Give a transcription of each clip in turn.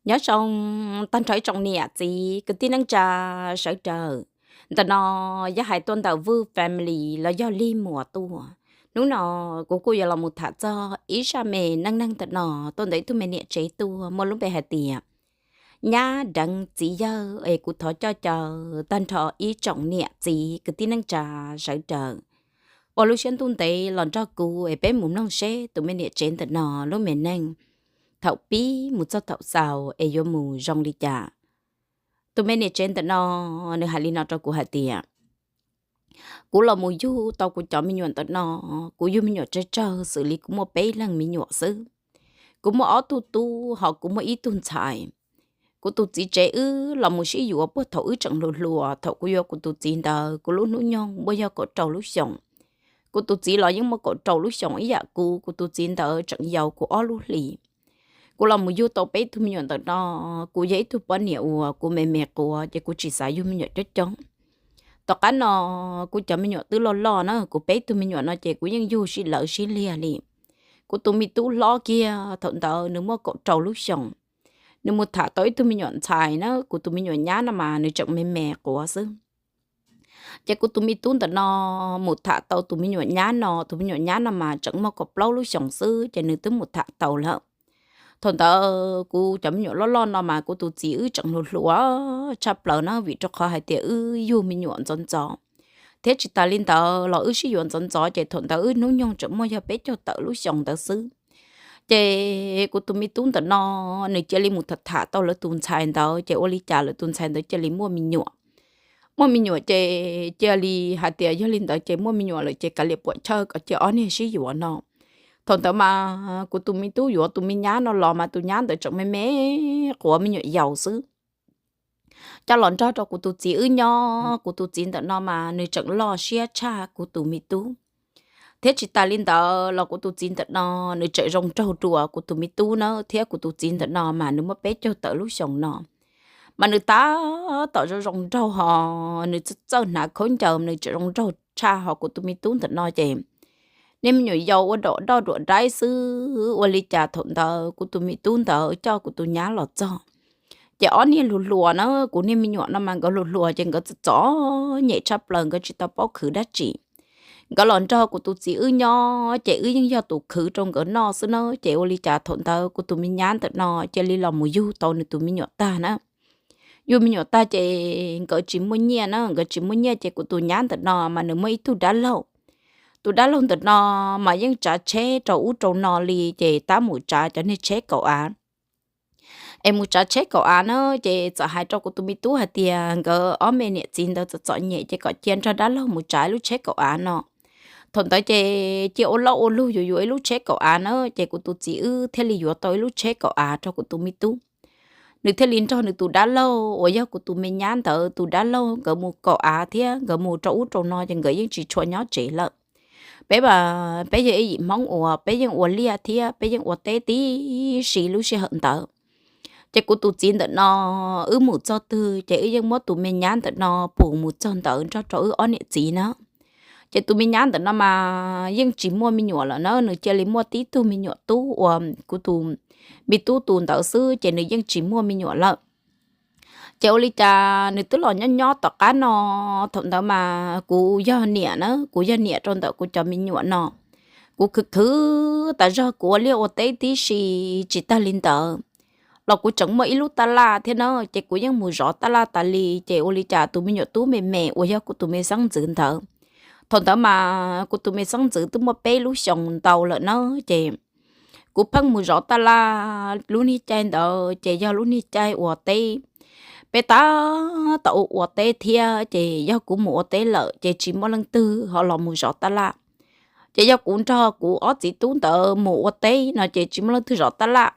Nyob zoo tag nrho ib tsoom niam txiv kwv tij neej tsa sawv daws. Ntawm no yog hais tuaj ntawm Vwj family los yog Lig Muas tuaj. Hnub no kuv kuj yuav los mus tham txog ib zaj me neej neeg ntawm no tuaj ntawm ib tug me niam tsev tuaj muaj lub npe hais tias Nyab Deev Txiv Yawg, es kuv thov coj caw tag nrho ib tsoom niam txiv kwv tij neej tsa sawv daws ua lub siab ntuj ntev los nrog kuv es peb mus mloog seb tus me niam tsev ntawm no lub me neej thaum pib mus txog thaum xaus es yuav mus zoo li cas. Tus me niam tsev ntawm no nws hais li no rau kuv hais tias, kuv los mus yug tau kuv cov me nyuam ntawm no, kuv yug me nyuam tsawg tsawg xws li kuv muaj peb leeg me nyuam xwb. Kuv muaj ob tug tub ho kuv muaj ib tug ntxhais. Kuv tus txiv tsev wb los mus sib yuav puag thaum wb tseem hluas hluas, thaum kuv yuav kuv tus txiv ntawd kuv lub hnub nyoog muaj yog kaum rau lub xyoos. Kuv tus txiv los yeej muaj kaum rau lub xyoos ib yam kuv, kuv tus txiv ntawd tseem yau kuv ob lub hlis. Kuv los mus yug tau peb tug me nyuam ntawm no, kuv yog ib tug poj niam uas kuv me me quav ces kuv tsis xav yug me nyuam coob coob. Tom qab no kuv cov me nyuam twb loj loj na, kuv peb tug me nyuam no ces kuv yeej yug sib lawv sib liag li. Kuv tus me tub hlob kiag thaum ntawd nws muaj kaum rau lub xyoos. Nws mus tham tau ib tug me nyuam ntxhais na, kuv tus me nyuam nyab no mas nws tseem me me quav xwb. Ces kuv tus me tub ntawm no mus tham tau tus me nyuam nyab no, tus me nyuam nyab no mas tseem muaj kaum plaub lub xyoos xwb ces nws twb mus tham tau lawm. Thaum ntawd kuv cov me nyuam loj loj no mas kuv tus txiv wb tseem hluas hluas tshaj plaws na, vim rau qhov hais tias wb yug me nyuam ntxov ntxov, thiab tsis tas li ntawd los wb sib yuav ntxov ntxov ces thaum ntawd wb hnub nyoog tseem muaj yog peb caug tawm lub xyoos ntawd xwb. Ces kuv tus me tub ntawm no nws cia li mus tham tham tau lawv tus ntxhais ntawd, ces ua li cas lawv tus ntxhais ntawd cia li muaj me nyuam. Muaj me nyuam ces cia li hais tias yog li ntawd ces muaj me nyuam lawm ces kav liam puam chawj kom cia ob niag sib yuav no. Thaum ntawd mas kuv tus me tub yuav tus me nyab no los mas tus nyab ntawd tseem me me quav, me nyuam yaus xwb. Coj los nrog rau kuv tus txiv wb nyob, kuv tus txiv ntawm no mas nws tseem loj siab tshaj kuv tus me tub. Thiab tsis tas li ntawd los kuv tus txiv ntawm no nws tseem zoo nraug dua kuv tus me tub na, thiab kuv tus txiv ntawm no mas nws muaj peb caug tawm lub xyoos no. Mas nws tab tom zoo zoo nraug ho nws txawj hnav khaub ncaws, nws tseem zoo nraug tshaj ho kuv tus me tub ntawm no ces niag me nyuam yaus ua dom doj ruam daib xwb. Ua li cas thaum ntawd kuv tus me tub ntawd coj kuv tus nyab los txog, ces ob niag hluas hluas na, kuv niag me nyuam no mas nkawd hluas hluas ces nkawd txom txom nyem tshaj plaws, nkawd tsis tau paub khwv dab tsi. Nkawd los nrog kuv tus txiv wb nyob ces wb yeej yog tus khwv rau nkawd noj xwb na. Ces ua li cas thaum ntawd kuv tus me nyab ntawm no cia li los mus yug tau nws tus me nyuam tag na. Yug me nyuam tag ces nkawd tsis muaj nyiaj na, nkawd tsis muaj nyiaj ces kuv tus nyab ntawm no mas nws muaj ib tug dab laug. Tus dab laug ntawm no mas yeej tsav tsheb rau ub rau no li, ces tab mus tsav cov niag tsheb kaum av. Es mus tsav tsheb kaum av na, ces txawm hais rau kuv tus me tub hais tias nkawd ob me niam txiv ntawd txom txom nyem ces kom cia nrog dab laug mus tsav lub tsheb kaum av no. Thaum ntawd ces cia ua loj ua lug yuav yuav ib lub tsheb kaum av na, ces kuv tus txiv wb thiaj li yuav tau ib lub tsheb kaum av rau kuv tus me tub. Nws thiaj li nrog nws tus dab laug uas yog kuv tus me nyab ntawd tus dab laug nkawd mus kaum av thiab nkawd mus rau ub rau no ces nkawd yeej tsis tshua nyob tsev lawm. Peb, peb yog ib yim Hmoob uas peb yeej ua liaj thiab peb yeej ua teb tib si lub sij hawm ntawd. Ces kuv tus txiv ntawm no, wb mus txog twg ces wb yeej muab tus me nyab ntawm no pus mus txog ntawd nrog rau wb ob niam txiv na. Ces tus me nyab ntawm no mas yeej tsis muaj me nyuam lawm na, nws cia li muaj tib tug me nyuam tub uas kuv tus me tub tus ntawd xwb ces nws yeej tsis muaj me nyuam lawm. Ces ua li cas nws twb los nyob nyob tom qab no, thaum ntawd mas kuv yog niam na, kuv yog niam rau ntawm kuv cov me nyuam no. Kuv khwv khwv tas zog kuv ua liaj ua teb tib si, tsis tag li ntawd los kuv tseem muaj ib lub tab laj thiab na, ces kuv yeej mus zov tab laj tas li. Ces ua li cas tus me nyuam tub me me uas yog kuv tus me xeeb ntxwv ntawd, thaum ntawd mas kuv tus me xeeb ntxwv twb muaj peb lub xyoos ntau lawm na, ces kuv pheej mus zov tab laj lub niag caij ntawd ces yog lub niag caij ua teb. Peb tab tom ua ua teb thiab ces yog kuv mus ua teb lawm ces tsis muaj leej twg ho los mus zov tab laj. Ces yog kuv nrog kuv ob txiv tub ntawd mus ua teb no ces tsis muaj leej twg zov tab laj.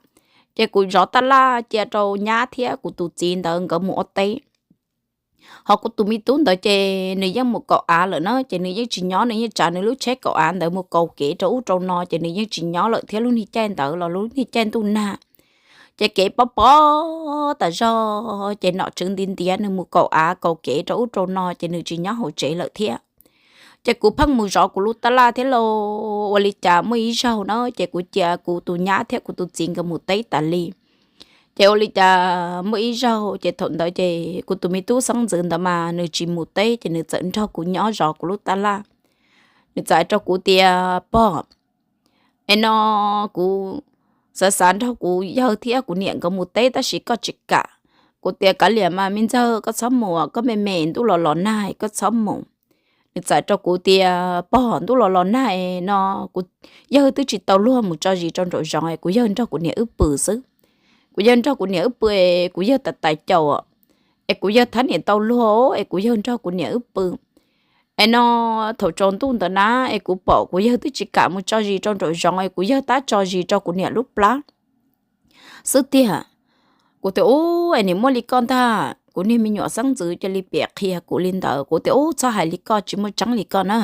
Ces kuv zov tab laj cia rau nyab thiab kuv tus txiv ntawd nkawd mus ua teb. Ho kuv tus me tub ntawd ces nws yeej mus kaum av lawm na, ces nws yeej tsis nyob, nws yeej tsav nws lub tsheb kaum av ntawd mus kaum kev rau ub rau no, ces nws yeej tsis nyob lawm thiab. Lub niag caij ntawd los lub niag caij ntuj nag, ces kev pob pob tas zog, ces nom tswv nti ntiav nws mus kaum av kaum kev rau ub rau no, ces nws tsis nyob hauv tsev lawm thiab. Ces kuv pheej mus zov kuv lub tab laj thiab lauj. Ua li cas muaj ib zaug na, ces kuv cia kuv tus nyab thiab kuv tus txiv nkawd mus teb tas li. Ces ua li cas muaj ib zaug ces thaum ntawd ces kuv tus me tub xeeb ntxwv ntawd mas nws tsis mus teb ces nws txawm nrog kuv nyob zov kuv lub tab laj. Nws txawm hais rau kuv tias, Pog, es no kuv xav xav nrog kuv yawg thiab kuv niam nkawd mus teb tab sis koj tsis kam. Kuv tias, Kav liam mas me ntxawg, koj txhob mus, koj me me ntuj los los nag koj txhob mus. Nws txawm hais rau kuv tias, Pog, ntuj los los nag no kuv yawg twb tsis tau luag mus tso zis rau nraum zoov es kuv yawg nrog kuv niam wb pw xwb. Kuv yawg nrog kuv niam wb pw es kuv yawg tais tais caus es kuv yawg thab niam tau luag es kuv yawg nrog kuv niam wb pw. Es no thaum tsaus ntuj ntawd na es kuv pom kuv yawg twb tsis kam mus tso zis rau nraum zoov es kuv yawg tab tso zis rau kuv niam lub plab xwb tiag. Kuv tias, Ub, es nim muaj li koj ntag. Kuv niag me nyuam xeeb ntxwv cia li piav qhia kuv li ntawd. Kuv tias, Ub, txhob hais li koj, tsis muaj tseeb li koj na.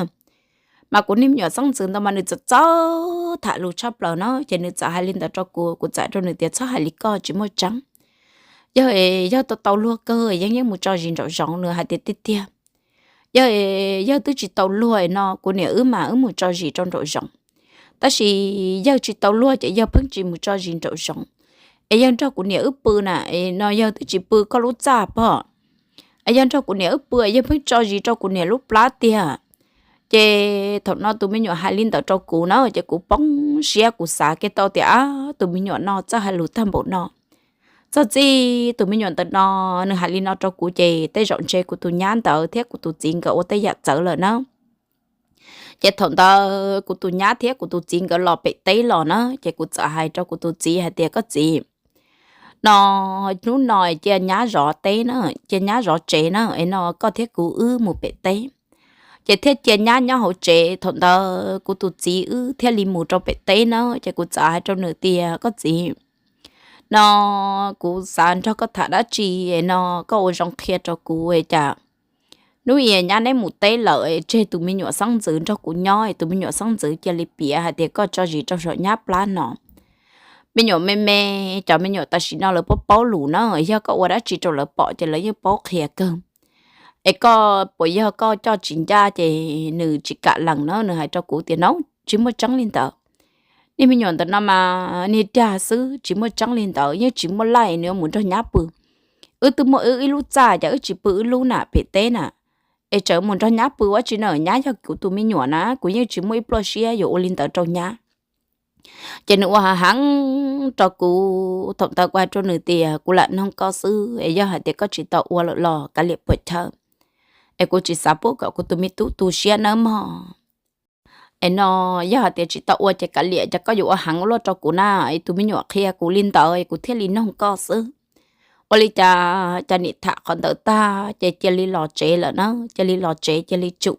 Mas kuv niag me nyuam xeeb ntxwv ntawd mas nws txawm txawj tham lus tshaj plaws na, ces nws txawm hais li ntawd rau kuv, kuv txawm hais rau nws tias, Txhob hais li koj, tsis muaj tseeb. Yawg, yawg tau tau luag kawg, yeej yeej mus tso zis nraum zoov. Nws hais tias, Tiag tiag, yawg, yawg twb tsis tau luag no kuv niam wb mas wb mus tso zis rau nraum zoov. Tab sis yawg tsis tau luag ces yawg pheej tsis mus tso zis nraum zoov. Es yawg nrog kuv niam wb pw na, no yawg twb tsis pw koj lub txaj pog. Es yawg nrog kuv niam wb pw es yawg pheej tso zis rau kuv niam lub plab tiag. Ces thaum no tus me nyuam hais li ntawd rau kuv na ces kuv poob siab, kuv xav kiag tau tias, Ab, tus me nyuam no txawj hais lus tag npaum no, txog txij tus me nyuam ntawm no nws hais li no rau kuv ces tej zaum ntshe kuv tus nyab ntawd thiab kuv tus txiv nkawd ua tej yam txawv lawm na. Ces thaum ntawd kuv tus nyab thiab kuv tus txiv nkawd los pem teb los na, ces kuv txawm hais rau kuv tus txiv hais tias, Koj txiv, no hnub no cia nyab zov teb na, cia nyab zov tsev na, es no koj thiab kuv wb mus pem teb. Ces thiaj cia nyab nyob hauv tsev. Thaum ntawd kuv tus txiv wb thiaj li mus rau pem teb na, ces kuv txawm hais rau nws tias, Koj txiv, no kuv xav nrog koj tham dab tsi, no koj ua zoo qhia rau kuv, cas hnub i nyab neb mus teb lawm tseg tus me nyuam xeeb ntxwv nrog kuv nyob, tus me nyuam xeeb ntxwv cia li piav hais tias koj tso zis rau saum nyab plab no. Me nyuam me me, cov me nyuam tam sim no lawv paub paub lus na, yog koj ua dab tsi rau lawv pom ces lawv yeej paub qhia kawg. Es koj puas yog koj coj tsis ncaj ces nws tsis kam lees na. Nws hais rau kuv tias, No, tsis muaj tseeb li ntawd. Niag me nyuam ntawm no mas niag dag xwb, tsis muaj tseeb li ntawd, yeej tsis muaj laij nws yuav mus nrog nyab pw. Wb twb muaj wb ib lub txaj, cas wb tsis pw wb lub na pem teb na, es tseem mus nrog nyab pw ua tsi na? Nyab yog kuv tus me nyuam na, kuv yeej tsis muaj ib pluaj siab yuav ua li ntawd rau nyab. Ces nws ua heev heev rau kuv. Thaum ntawd kuv hais rau nws tias, Kuv lam noog koj xwb, es yog hais tias koj tsis tau ua lawm los kav liam puas chaw, es kuv tsis xav pub kom kuv tus me tub tu siab nawb mog. Es no, yog hais tias tsis tau ua ces kav liam, ces koj yuav ua heev ua luaj rau kuv na. Es tus me nyuam qhia kuv li ntawd es kuv thiaj li noog koj xwb. Ua li cas, cas nim tham qhov ntawd tag ces cia li los tsev lawm na, cia li los tsev cia li tsum.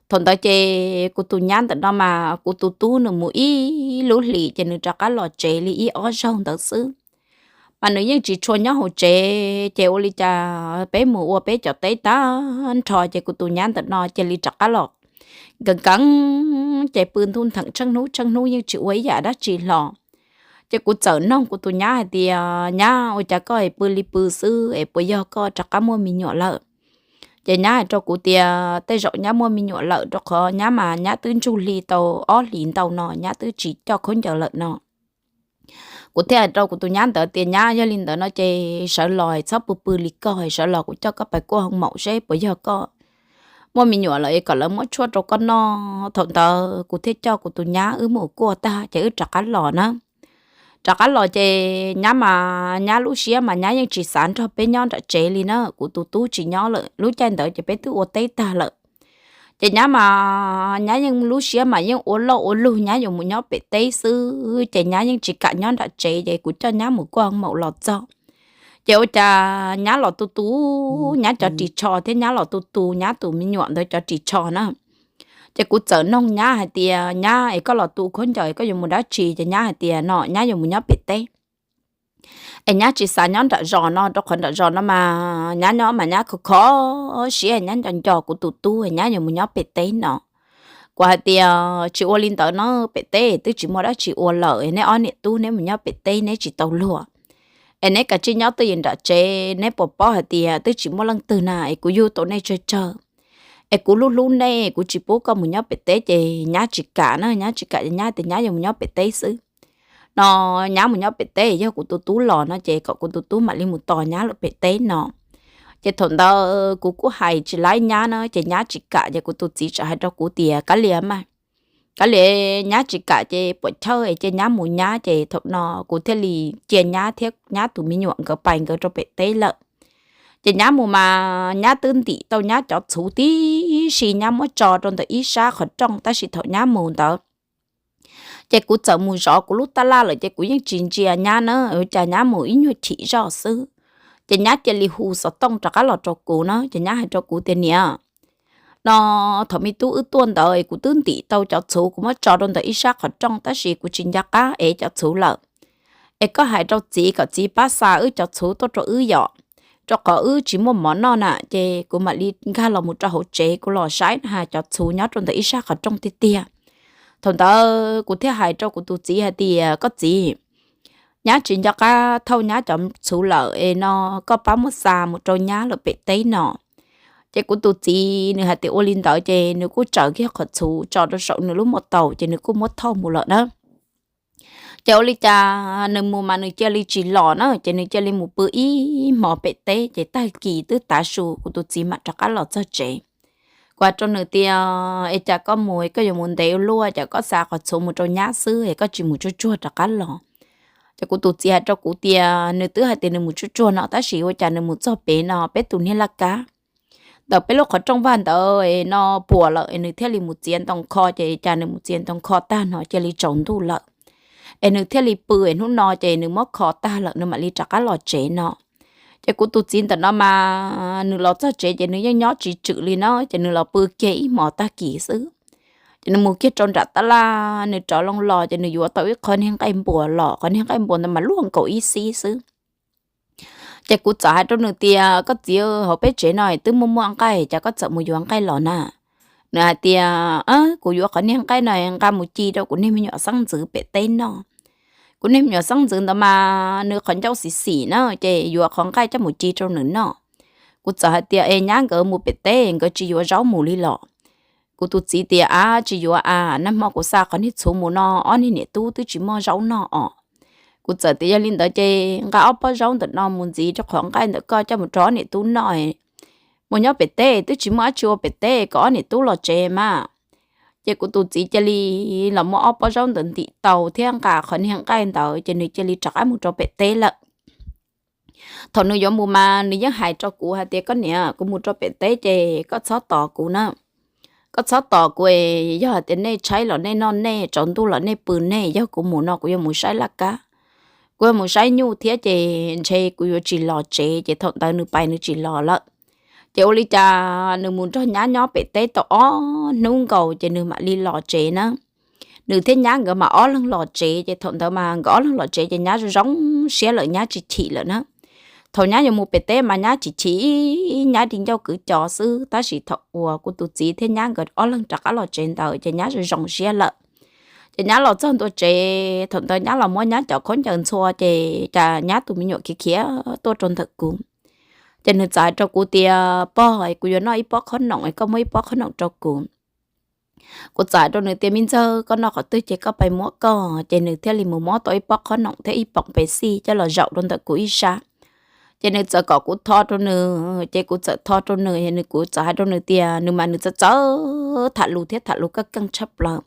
Thaum ntawd ces kuv tus nyab ntawm no mas kuv tus tub nws mus ib lub hlis ces nws rov qab los tsev li ib ob zaug ntawd xwb. Mas nws yeej tsis tshua nyob hauv tsev, ces ua li cas peb mus ua peb cov teb tag nrho ces kuv tus nyab ntawm no cia li rov qab los nkees nkees, ces pw ntuj ntheem tsheej hnub tsheej hnub yeej tsis ua ib yam dab tsi hlo. Ces kuv txawm noog kuv tus nyab hais tias, Nyab, ua cas koj pw li pw xwb es puas yog koj rov qab muaj me nyuam lawm? Ces nyab hais rau kuv tias tej zaum nyab muaj me nyuam lawm, rau qhov nyab mas nyab twb ntsug hli tau ob hlis ntau no, nyab twb tsis coj khaub ncaws lawm no. Kuv thiaj hais rau kuv tus nyab ntawd tias, Nyab, yog li ntawd no ces sawv los txhob pw pw li koj, sawv los kuv coj koj pais kuaj hoo maum seb puas yog koj muaj me nyuam lawm es kom lawv muab tshuaj rau koj noj. Thaum ntawd kuv thiaj coj kuv tus nyab wb mus kuaj tag ces wb rov qab los na. Rov qab los ces nyab mas nyab lub siab mas nyab yeej tsis xav nrog peb nyob nram tsev li na, kuv tus tub tsis nyob lawm, lub caij ntawd ces peb twb ua teb tag lawm. Ces nyab mas nyab yeej lub siab mas yeej ua loj ua lug nyab yuav mus nyob pem teb xwb, ces nyab yeej tsis kam nyob nram tsev, ces kuv coj nyab mus kuaj hoo maum los txog. Ces ua cas nyab los tu tu, nyab cov ris tsho thiab nyab los tu tu nyab tus me nyuam ntawd cov ris tsho na. Ces kuv txawm noog nyab hais tias, Nyab, es koj los tu khaub ncaws koj yuav mus dab tsi? Ces nyab hais tias no nyab yuav mus nyob pem teb. Es nyab tsis xav nyob nram zos no, rau qhov nram zos no mas nyab nyob mas nyab khov kho siab, nyab nco nco kuv tus tub, nyab yuav mus nyob pem teb no. Kuv hais tias, Tsis ua li ntawd no, pem teb twb tsis muaj dab tsi ua lawm, neb ob niam tub neb mus nyob pem teb neb tsis tau luag. Es neb kav tsij nyob twj ywm nram tsev, neb puas paub hais tias twb tsis muaj leej twg na, es kuv yug tau nej tsawg tsawg, es kuv hlub hlub nej, kuv tsis pub koj mus nyob pem teb. Ces nyab tsis kam na, nyab tsis kam, nyab tias nyab yuav mus nyob pem teb xwb. no nyab mus nyob pem teb, yog kuv tus tub los no ces kom kuv tus tub mam li mus tos nyab lawm pem teb no. Ces thaum ntawd kuv kuj hais tsis laib nyab na, ces nyab tsis kam, ces kuv tus txiv txawm hais rau kuv tias kav liam mas, kav liam, nyab tsis kam ces puam chawj ces nyab mus nyab. Ces thaum no kuv thiaj li cia nyab thiab nyab tus me nyuam nkawd pais nkawd rau pem teb lawm. Ces nyab mus mas nyab twb ntim tau nyab cov txhuv tib si, nyab muab tso rau ntawm ib sab qhov rooj, tab sis thaum nyab mus ntawd ces kuv txawm mus zov kuv lub tab laj lawm ces kuv yeej tsis ntsia nyab na, ua cas nyab mus ib nyuag chim zoj xwb, ces nyab cia li hu xov tooj rov qab los rau kuv na. Ces nyab hais rau kuv tias niam, no thaum me tub wb tuaj ntawd kuv twb ntim tau cov txhuv, kuv muab tso rau ntawm ib sab qhov rooj, tab sis kuv tsis nco qab ev cov txhuv lawm. Es koj hais rau txiv kom txiv pab xa wb cov txhuv tuaj rau wb yom, rau qhov wb tsis muaj mov noj na. Ces kuv mam li nkag los mus rau hauv tsev, kuv los saib na has cov txhuv nyob rau ntawm ib sab qhov rooj tiag tiag. Thaum ntawd kuv thiaj hais rau kuv tus txiv hais tias koj txiv, nyab tsis nco qab thauj nyab cov txhuv lawm es no koj pab muab xa mus rau nyab lawm pem teb no. Ces kuv tus txiv nws hais tias ua li ntawd, ces nws kuj tsaws kiag qhov txhuv tso rau saum nws lub mos taus ces nws kuj muab thauj mus lawm na. Ces ua li cas nws mus mas nws cia li tsis los na, ces nws cia li mus pw ib hmos pem teb, ces tag kis twb tav su kuv tus txiv mam rov qab los txog tsev. Kuv hais rau nws tias es cas koj mus koj yuav mus ntev ua luaj, cas koj xa qhov txhuv mus rau nyab xwb es koj tsis mus tsuag tsuag rov qab los? Ces kuv tus txiv hais rau kuv tias nws twb hais tias nws mus tsuag tsuag no, tab sis ua cas nws mus txog pem no peb tus niag laj kab ntawm peb lub qhov rooj vag ntawd no puas lawm es nws thiaj li mus txiav ntoo kho, ces cas nws mus txiav ntoo kho tag no cia li tsaus ntuj lawm. Es nws thiaj li pw es hnub no ces nws muab kho tag lawm nws mam li rov qab los tsev no. Ces kuv tus txiv ntawm no mas nws los txog tsev ces nws yeej nyob tsis tswm li no, ces nws los pw kiag ib hmos tag kis xwb. Ces nws mus kiag rau nram tab laj, nws rov loo los ces nws yuav tau ib qho niag nqaij npuas los, qhov niag nqaij npuas ntawd mas luaj nkaus ib xib xwb. Ces kuv txawm hais rau nws tias koj txiv, hauv peb tsev no twb muaj muaj nqaij, cas koj txawm mus yuav nqaij los na? Nws hais tias kuv yuav qhov niag nqaij no nqa mus ci rau kuv niag me nyuam xeeb ntxwv pem teb noj. Kuv niag me nyuam xeeb ntxwv ntawd mas nws qhov ncauj xim xim na, ces yuav qhov nqaij coj mus ci rau nws noj. Kuv txawm hais tias es nyab nkawd mus pem teb nkawd tsis yuav zaub mus li los? Kuv tus txiv tias a tsis yuav a, nag hmo kuv xa qhov niag txhuv mus no ob niag niam tub twb tsis muaj zaub noj os. Kuv txawm tias yog li ntawd ces nqa ob pob zaub ntawm no mus ntxiv rau qhov nqaij ntawm koj coj mus rau ob niam tub noj. Mus nyob pem teb twb tsis muaj dab tsi ua pem teb, kom ob niam tub los tsev mas. Ces kuv tus txiv cia li los muab ob pob zaub ntawd ntim tau thiab nqa qhov niag nqaij ntawd ces nws cia li rov qab mus rau pem teb lawm. Thaum nws yuav mus mas nws yeej hais rau kuv hais tias koj niam, kuv mus rau pem teb ces koj txhob tos kuv na. Koj txhob tos kuv, yog hais tias nej tshaib los nej noj nej, tsaus ntuj los nej pw nej, yog kuv mus no kuv yuav mus saib laj kab, kuv yuav mus saib nyuj thiab ces ntshe kuv yuav tsis los tsev. Ces thaum ntawd nws pais nws tsis los lawm. Ces ua li cas nws mus nrog nyab nyob pem teb tau ob hnub nkaus ces nws mam li los tsev na. Nws thiab nyab nkawd mas ob leeg los tsev, ces thaum ntawd mas nkawd ob leeg los tsev ces nyab zoo zoo siab lawm, nyab tsis chim lawm na. Thaum nyab yuav mus pem teb mas nyab tsis chim, nyab di ncauj kwv co xwb, tab sis thaum uas kuv tus txiv thiab nyab nkawd ob leeg rov qab los tsev ntawd ces nyab zoo zoo siab lawm. Ces nyab los txog ntua tsev, thaum ntawd nyab los muab nyab cov khaub ncaws ntxhua ces cas nyab tus me nyuam khiav khiav tuaj rau ntawm kuv. Ces nws txawm hais rau kuv tias pog, kuv yuav noj ib pob qhob noom, koj muab ib pob qhob noom rau kuv. Kuv txawm hais rau nws tias me ntxawg, koj noj qhov twg ces koj pais muab koj. Ces nws thiaj li mus muab tau ib pob qhob noom thiab ib poom pes xij coj los zaum rau ntawm kuv ib sab. Ces nws txawm kom kuv tho rau nws, ces kuv txawm tho rau nws, nws kuv txawm hais rau nws tias nws mas nws txawv txawv tham lus thiab tham lus kaj keej tshaj plaws.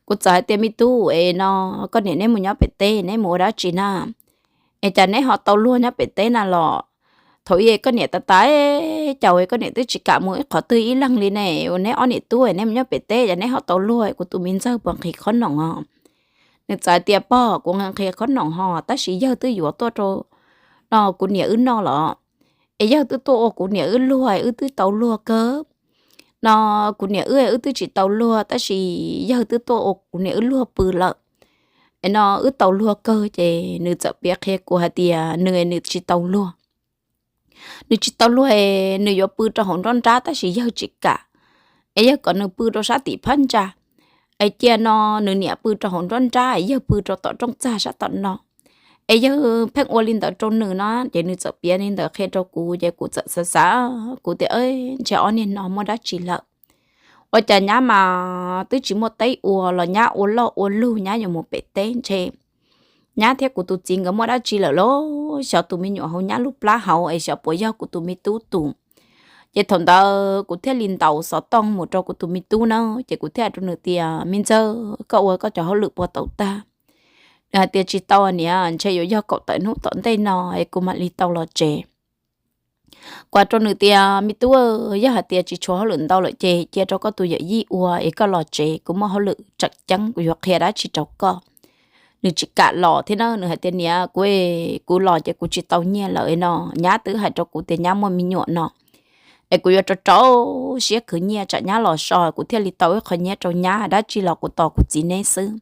Kuv txawm hais tias me tub, es no koj niam neb mus nyob pem teb neb mus ua dab tsi na? Es cas neb ho tau luag nyob pem teb na los? Thaum ub koj niam tas tas caus koj niam twb tsis kam mus ib qhov twg ib leeg li ne, ua neb ob niam tub neb mus nyob pem teb es neb ho tau luag, kuv tus me ntxawg puas nqhis qhob noom os? Nws txawm tias pog, kuv nqhis qhob noom ho, tab sis yawg twb yuav tuaj rau no kuv niam wb noj los. Es yawg twb tuaj ua kuv niam wb luag, wb twb tau luag kawg. No kuv niam wb, wb twb tsis tau luag, tab sis yawg twb tuaj ua kuv niam wb luag pw lawm. Es no wb tau luag kawg. Ces nws txawm piav qhia kuv hais tias nws, nws tsis tau luag. Nws tsis tau luag, nws yuav pw rau hauv nruab nrab tab sis yawg tsis kam. Es yawg kom nws pw rau sab tim phab ntsa, es cia no nws niam pw rau hauv nruab nrab, yawg pw rau tom rooj txag sab tom no. Es yawg pheej ua li ntawd rau nws no. Ces nws txawm piav li ntawd qhia rau kuv, ces kuv txawm xav xav, kuv tias ntshe ob niag no muaj dab tsi lawm. Ua cas nyab mas twb tsis muaj teb ua los nyab ua loj ua lug, nyab yuav mus pem teb ntshe nyab thiab kuv tus txiv nkawd muaj dab tsi lawm los xyov tus me nyuam hauv nyab lub plab hauv es xyov puas yog kuv tus me tub tus. Ces thaum ntawd kuv thiaj li ntaus xov tooj mus rau kuv tus me tub na, ces kuv thiaj hais rau nws tias, Me ntxawg, koj ua koj cov hauj lwm puas tau tag? Nws hais tias, Tsis tau niam, ntshe yuav yog kaum tawm hnub tom ntej no es kuv mam li tau los tsev. Kuv hais rau nws tias, Me tub, yog hais tias tsis tshuav hauj lwm ntau lawm ces cia rau koj tus yawm yij ua es koj los tsev, kuv muaj hauj lwm tseem ceeb, kuv yuav qhia dab tsi rau koj. Nws tsis kam los thiab na, nws hais tias, Niam, kuv, kuv los ces kuv tsis tau nyiaj lawm no, nyab twb hais rau kuv tias nyab muaj me nyuam no es kuv yuav rau rau siab khwv nyiaj tsam nyab los so kuv thiaj li tau ib qho nyiaj rau nyab, dab tsi los kuv tos kuv txiv neb xwb.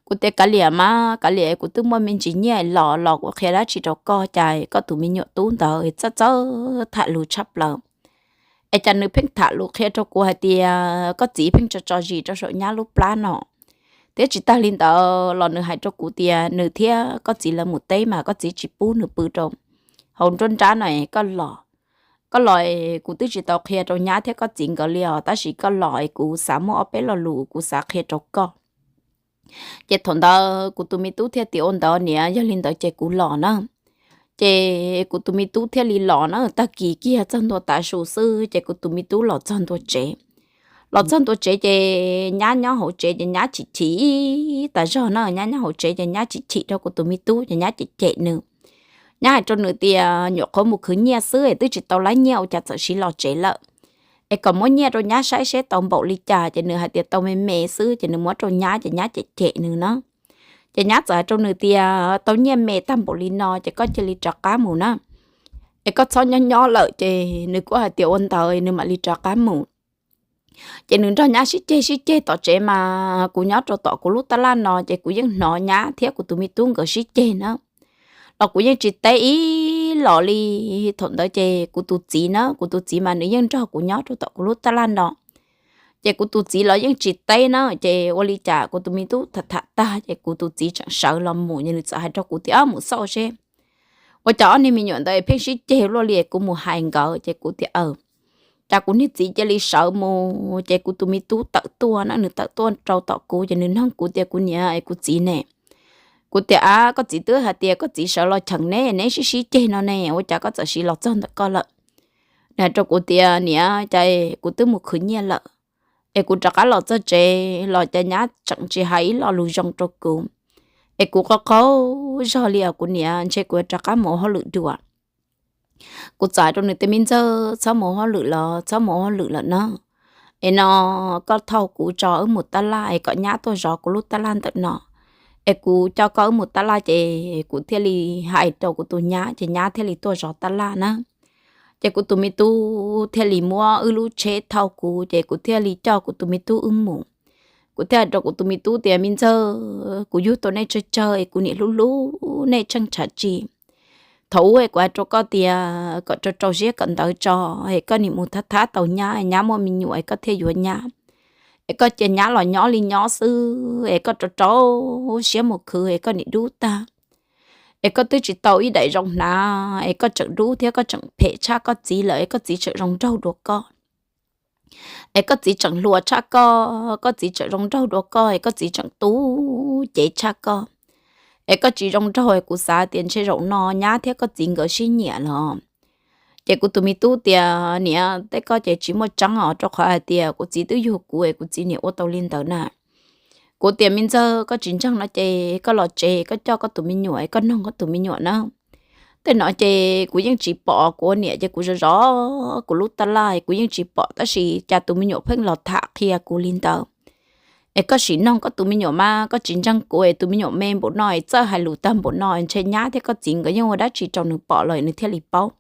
Kuv tias, Kav liam mas, kav liam, kuv twb muaj me ntsis nyiaj los los kuv qhia dab tsi rau koj, cas koj tus me nyuam tub ntawd txawj txawj tham lus tshaj plaws. Es cas nws pheej tham lus qhia rau kuv hais tias koj txiv pheej tso tso zis rau saum nyab lub plab no. Thiab tsis tag li ntawd los nws hais rau kuv tias nws thiab koj txiv lawv mus teb mas koj txiv tsis pub nws pw rau hauv nruab nrab no es koj los, koj los es kuv twb tsis tau qhia rau nyab thiab koj txiv nkawd li os, tab sis koj los es kuv xav muaj ob peb lo lus kuv xav qhia rau koj. Ces thaum ntawd kuv tus me tub thiaj tias, Ua ntawd niam, yog li ntawd ces kuv los na. Ces kuv tus me tub thiaj li los na, tag kis kiag txog ntua tav su xwb ces kuv tus me tub los txog ntua tsev. Los txog ntua tsev ces nyab nyob hauv tsev ces nyab chim chim tas zog na, nyab nyob hauv tsev ces nyab chim chim rau kuv tus me tub ces nyab cem cem nws. Nyab hais rau nws tias nyuam qhuav mus khwv nyiaj xwb es twb tsis tau laib nyiaj ua cas txawm siv los tsev lawm. Es kom muab nyiaj rau nyab saib seb tau npaum li cas, ces nws hais tias tau me me xwb ces nws muab rau nyab ces nyab cem cem nws na. Ces nyab txawm hais rau nws tias, Tau nyiaj me tag npaum li no ces koj cia li rov qab mus na. Es koj txhob nyob nyob lawm. Ces nws kuj hais tias ua ntawd nws mam li rov qab mus. Ces nws nrog nyab sib ceg sib ceg tom tsev mas kuv nyob rau tom kuv lub tab laj no ces kuv yeej hnov nyab thiab kuv tus me tub nkawd sib ceg na. Los kuv yeej tsis teb ib los li. Thaum ntawd ces kuv tus txiv na, kuv tus txiv mas nws yeej nrog kuv nyob rau tom kuv lub tab laj no. Ces kuv tus txiv los yeej tsis teb na, ces ua li cas kuv tus me tub tham tham tag ces kuv tus txiv tseem sawv los mus, nws txawm hais rau kuv tias, Mus xauj seb ua cas ob niag me nyuam ntawd pheej sib ceg luaj li, kuv mus hais nkawd. Ces kuv tias, Aw, cas kuv niag txiv cia li sawv mus. Ces kuv tus me tub tawm tuaj na, nws tawm tuaj rau tom kuv ces nws noog kuv tias, Kuv niam es kuv txiv ne? Kuv tias, Ab, koj txiv twb hais tias koj txiv sawv los cheem neb, neb sib sib ceg no ne, ua cas koj txawm siv los txog ntawm koj lawm? Nws hais rau kuv tias, Niam, cas kuv twb mus khwv nyiaj lawm, es kuv rov qab los txog tsev los cas nyab tseem tsis hais ib lo lus zoo rau kuv. Es kuv qaug qaug zog li os kuv niam, ntshe kuv rov qab mus ua hauj lwm dua. Kuv txawm hais rau nws tias, Me ntxawg, txhob mus ua hauj lwm los txhob mus ua hauj lwm lawm na. Es no koj thauj kuv tso wb mus tab laj es kom nyab tuaj zov kuv lub tab laj ntawm no. Es kuv coj koj wb mus tab laj ces kuv thiaj li hais rau kuv tus nyab ces nyab thiaj li tuaj zov tab laj na. Ces kuv tus me tub thiaj li muab wb lub tsheb thauj kuv ces kuv thiaj li coj kuv tus me tub wb mus. Kuv thiaj hais rau kuv tus me tub tias, Me ntxawg, kuv yug tau nej tsawg tsawg es kuv niam hlub hlub nej tsheej tshav tsi. Thaum ub es kuv hais rau koj tias kom rau rau siab kawm ntawv tso, es koj niam mus thab thab tau nyab, nyab muaj me nyuam es koj thiaj yuav nyab. Es koj cia nyab los nyob li nyob xwb, es koj rau rau siab mus khwv es koj niam dub tag. Es koj twb tsis tau ib daim zoo hnav, es koj tseem dub thiab koj tseem phem tshaj koj txiv lawm, es koj txiv tseem zoo nraug dua koj. Es koj txiv tseem hluas tshaj koj, koj txiv tseem zoo nraug dua koj, es koj txiv tseem tu cev tshaj koj. Es koj tsis zoo nraug, es kuv xav tias ntshe zaum no nyab thiab koj txiv nkawd sib nyiam los. Ces kuv tus me tub tias, Niam, tej koj ces tsis muaj tseeb os, rau qhov hais tias kuv txiv twb yug kuv es kuv txiv niam ua tau li ntawd na. Kuv tias, Me ntxawg, koj tsis ntseeg no ces koj los tsev, koj coj koj tus me nyuam, koj noog koj tus me nyuam na. Tej no ces kuv yeej tsis pom, kuv ua niam ces kuv zov zov kuv lub tab laj, kuv yeej tsis pom, tab sis cas tus me nyuam pheej los tham qhia kuv li ntawd. Es koj sim noog koj tus me nyuam mas, koj tsis ntseeg kuv es tus me nyuam me npaum no es txawj hais lus tag npaum no, ntshe nyab thiab koj txiv nkawd yeej ua dab tsi rau nws pom los nws thiaj li paub.